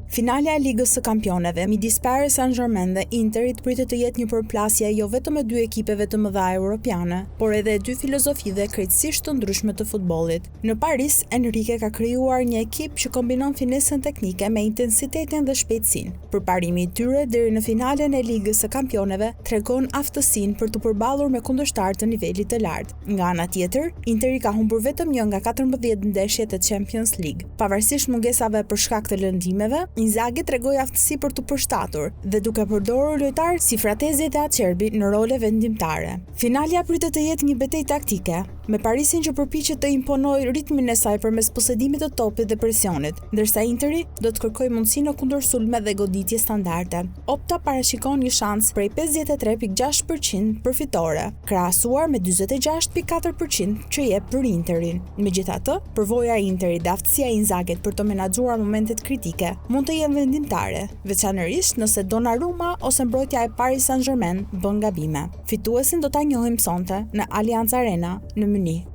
Finalja e Ligës së Kampioneve midis Paris Saint-Germain dhe Interit pritet të jetë një përplasje jo vetëm e dy ekipeve të mëdha europiane, por edhe e dy filozofive krejtësisht të ndryshme të futbollit. Në Paris, Enrique ka krijuar një ekip që kombinon finesën teknike me intensitetin dhe shpejtësinë. Përparimi i tyre deri në finalen e Ligës së Kampioneve tregon aftësinë për t'u përballur me kundërshtarë të nivelit të lartë. Nga ana tjetër, Interi ka humbur vetëm një nga 14 ndeshjet e Champions League. Pavarësisht mungesave për shkak të lëndimeve, Inzaghi tregoi aftësi për t'u përshtatur dhe duke përdorur lojtarë si Fratezi dhe Acerbi në role vendimtare. Finalja pritet të jetë një betejë taktike, me Parisin që përpiqet të imponojë ritmin e saj përmes posedimit të topit dhe presionit, ndërsa Interi do të kërkojë mundësi në kundërsulme dhe goditje standarde. Opta parashikon një shans prej 53.6 për qind për fitore, krahasuar me 46.4 për qind që jep për Interin. Megjithatë, përvoja e Interit dhe aftësia e Inzaghit për të menaxhuar momentet kritike mund të jenë vendimtare, veçanërisht nëse Donnarumma ose mbrojtja e Paris Saint-Germain bën gabime. Fituesin do ta njohim sonte në Allianz Arena në Mynih.